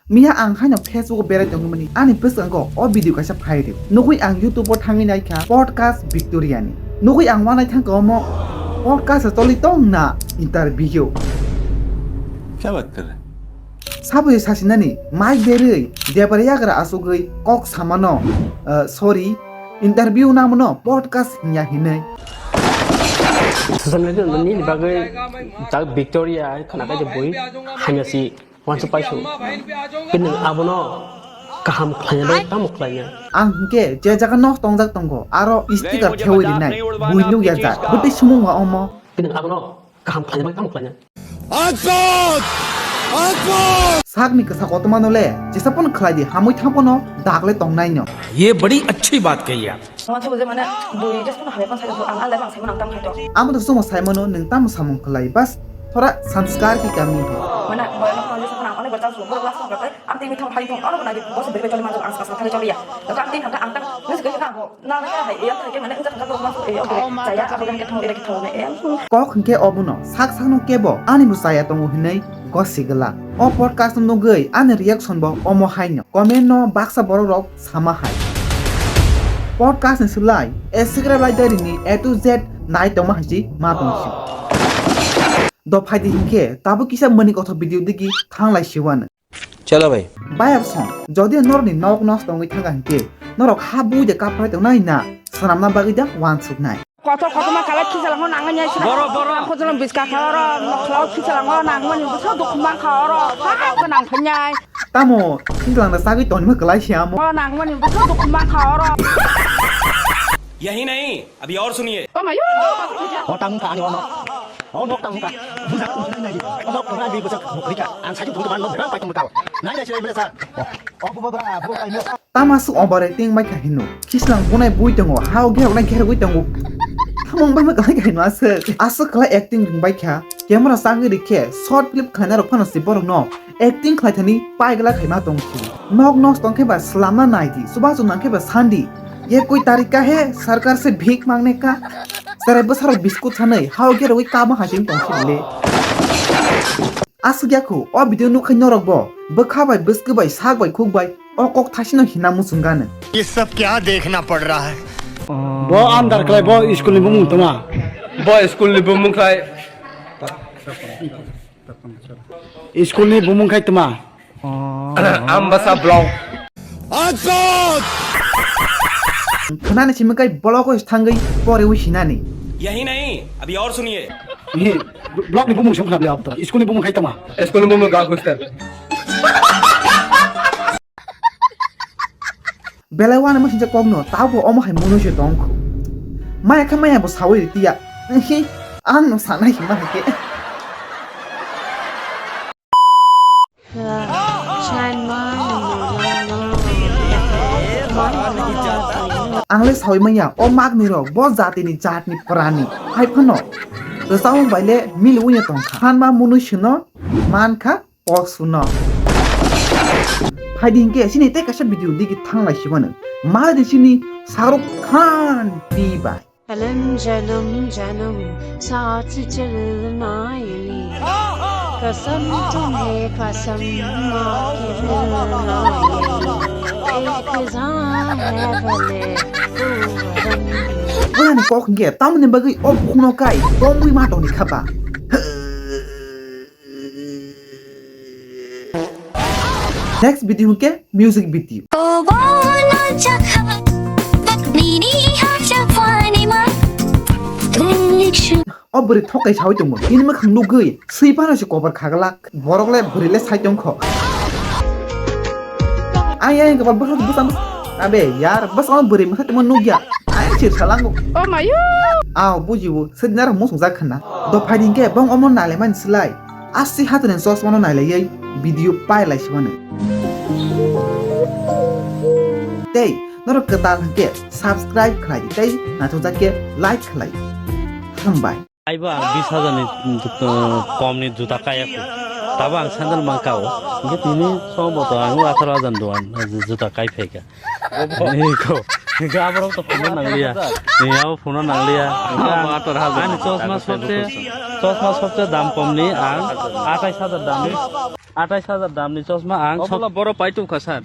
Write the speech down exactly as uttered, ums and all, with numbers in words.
Miya ang haino Facebook o berai tongmani, ani bwskango o video kaisa phai rw. Nugwi ang YouTube o thangwi naikha podcast Victoria ni. Nugwi ang uanaithang ka omo podcast choli tong na interview. Kya baat kar raha hai? Sabui sasinani mic berwi debra yagra asugwi kok samano, uh, sorry, interview namano podcast hinya hinwi. Social media ni bagwi tak Victoria khana kai de bui hanya si. Wansa paisu. Kinwng abono kaham khlaina bai tamo khlaina. Ang hwnkhe je jaga no tongjak tongo, aro sticker khewi rinai, bui nukya jak, bwtwi sumung wa omo. Kinwng abono kaham khlaina bai tamo khlaina. Sakni kwsa kotorma no le, jesa pono khlai di, hamwi thang pono dagle tongnai no. Ye badi achhi baat kahi aap. Wansa bujhe mane bui just kono hamya pan sai ang alda bang sai manang tam khai to. Amo to sumo sai mano nwng tamo samung khlai, bas thora sanskar ki kami hai. Mane boy no kono just kono ang onek bachal sumo bor glass no katai ang timi thang khai thang aro na di bos beri beri choli manjak ang sa sa thang choli ya. Ang tin thang ang tang nus gari ka ho na na hai ya thang ke mane unsa thang ka bor glass e o beri chaya abo yang ke thang ira ke thang ne e. Kok hwnkhe obono sak sakno kebo ani bo chaya tongo hinwi gosi glak. O podcast no nugwi ani reaction bo omo haino. Comment no baksa borok rok sama hai. Podcast ni slai, e secret library ni A to Z nai tongma hai si ma tong si. Do phaidi hinkhe, tabuk kisa mani kothok video digi thanglai siwano. Chalo bhai. Bayap song, jodi norok ni nok nos tongwi thangkha hinkhe, norok ha bui de kaprai tongnai na, swnamna bagwi da wansuknai. Kotor kotorma kala khisalango nangani ai sina. Boro, boro. Khojolong biska kha oro, nokhlao khisalango nangmani bwswk dukhu mankha oro. Sakha nang phanyai. Tamo, khisalang da sagwi tonima kwlai siamo. Oro nangmani bwswk dukhu mankha oro. Yahi nahi, abhi aur suniye. Oh my God. Oh, tang ka ani ono. Oh, nok tang ka. Busak, busak nai di. Oh, nok tang di busak, bukrika. Ang sakit dulu teman, berang pai tong kau. Nai, nai, sila, sila. Oh, oh, bu, bu, bu, bu, bu, bu, bu. Tamo aswk overacting bai kha hino. Khislang bunai bui tongo, hao geroknai gerogwi tongo. Tamo wng bai ma kwlai kha hino aswk. Aswk kwlai acting ring bai kha. Camera chagwi rikhe short clip khlainai rok phano se borok no acting khlai thani pai glak khaima tong si. Nok nos tong khe ba slamna nai di, chubachu nang khe ba sandi. Ye koi tarika hai, sarkar se bhik mangne ka. Cherai bwsarok biskut sanwi hao gerogwi kama hai tong si le. Aswk ya khu, o video nukha norok bo bwkha bai, bwskwi bai, sak bai, khuk bai o kok thasino hina muchung gano. ये सब क्या देखना पड़ रहा है? Bo andar khlai, bo school ni bumung tuma. Bo school ni bumung khlai. School ni bumung khai tuma. Ambasa block. Khwnani simi kai block o thangwi pore wi sinani. Yahi nahi, abhi aur suniye. Ni block ni bumung sung khna bia abta. School ni bumung khai tama. School ni bumung ga hostel. Belai wana masing kok no tabo omo hai munu se tong khu. Maya kha maya bo sawi ri tiya. Hi, ang no sanai hima hai ke. Ang le sawi manya, o magni rok, bo jati ni jat ni prani. Hai phano, rwchapmung bai le mili wngya tong kha. Hanma mwnwi sino man kha, kok suno. Phaidi hinkhe, chini tei kaisa video digi thanglai sibano. Mali di chini Shahrukh Khan pi bai. Jalum jalum jalum, saath chalna ye li. Kasam tumhe kasam, maa ki milna ye li. Ek jaan hai bole, do badam. Wala ni kok nge, tamni bagwi o bukno kai, tomwi ma tongni khaba. Next video hwnkhe music video. O bwrwi thokai sawi tongo. Bini mwkhang nugwi swi phano se kobar khaglak. Borok le bwrwi le sai tongkho. Ai, ai, gabal bwsa, bwsa, bwsa. Abe, yar, bwsa, bwrwi mwsa tongma nugya. Ai, sir salango. Oh, mayu. Aw, bujibo. Sedinaro musung jak khna. Do phaidi hwnkhe bong omo nalaimani slai. Aswk hathani chosmano nailaiwi video pailai simano. Tei norok kwtal hwnkhe subscribe khlai di tei naithokjak khe like khlai. Hambai. Aibo ang bis hajar ni, uh, kom ni juta kaya kho. Tabo ang sandal mankha o. Hwnkhe tini somboto ang atharo hajar ni dogan juta kai phaikha. Niko. Hingke aborok to phunukna nangliya. Ni abo phunukna nangliya. Hingke ang, ani chosma sobse, chosma sobse dam komni ang atais hajar damni, atais hajar damni chosma ang sob- Obola borok pai tongkha, sir.